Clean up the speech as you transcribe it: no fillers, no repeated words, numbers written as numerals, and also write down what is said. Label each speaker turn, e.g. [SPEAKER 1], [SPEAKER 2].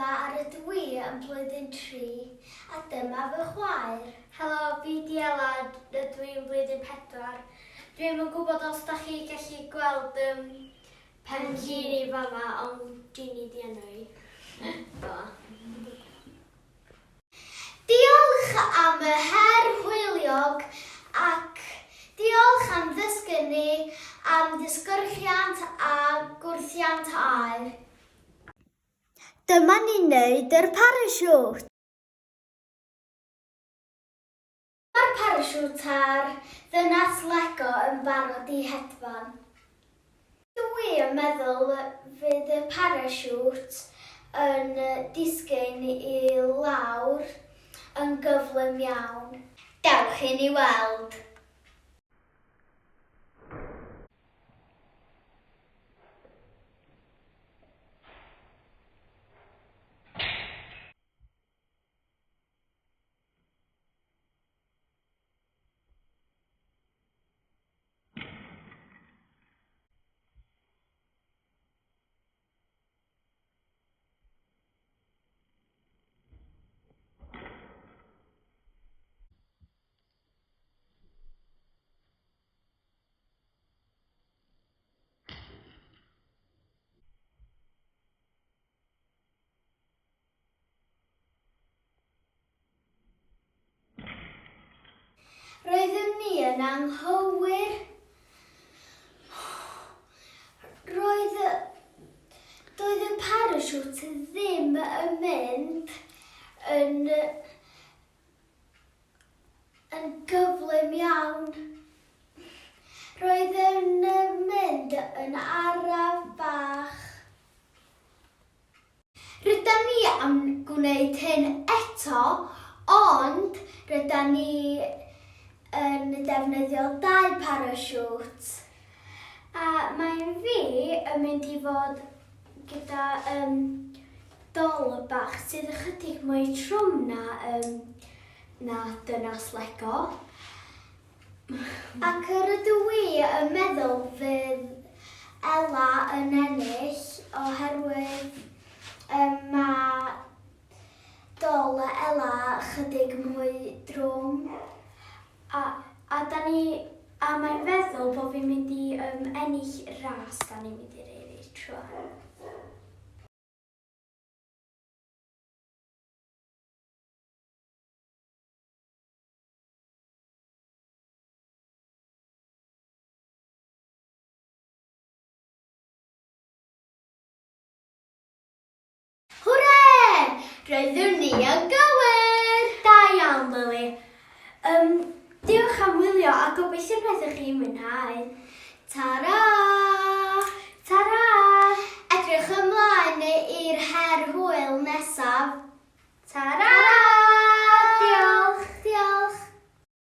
[SPEAKER 1] Emma a rydw i yn blwyddyn 3 a dyma fy chwaer.
[SPEAKER 2] Helo, fi 'di Ela, rydw i'n blwyddyn 4. Dwi'm yn gwybod os da chi gallu gweld um, pen Gini fama, ond Gini di enw i. Fama.
[SPEAKER 1] Diolch am y her hwyliog ac diolch am ddysgu ni am ddisgyrchiant a gwrthiant aer. Dyma ni'n neud yr parasiwt. Mae'r parasiwt a'r ddynas Lego yn barod i hedfan. Dw i yn meddwl fydd y parasiwt yn disgyn i lawr yn gyflym iawn. Dewch i ni weld! Roeddwn ni yn anghywir. Roedd y... Doedd y parasiwt ddim yn mynd yn yn gyflym iawn. Roedd yn mynd yn araf bach. Rydan ni am gwneud hyn eto, ond rydan ni yn defnyddio dau parasiwt.
[SPEAKER 2] A mae'n fi yn mynd i fod gyda um, dol bach sydd ychydig mwy trwm na, um, na dynas Lego.
[SPEAKER 1] Ac rydw i yn meddwl fydd Ela yn ennill oherwydd yym ma' dol Ela chydig mwy drwm.
[SPEAKER 2] A a 'dan ni a mae'n feddwl bo' fi'n mynd i yym ennill ras 'dan ni'n mynd i rei reit rŵan.
[SPEAKER 1] Hwre! Roeddwn ni yn gywir!
[SPEAKER 2] Da iawn, Lily. Um, diolch am wylio a gobeithio wnaethoch chi mwynhau.
[SPEAKER 1] Ta-ra!
[SPEAKER 2] Ta-ra!
[SPEAKER 1] Edrych ymlaen i'r her hwyl nesaf.
[SPEAKER 2] Ta-ra!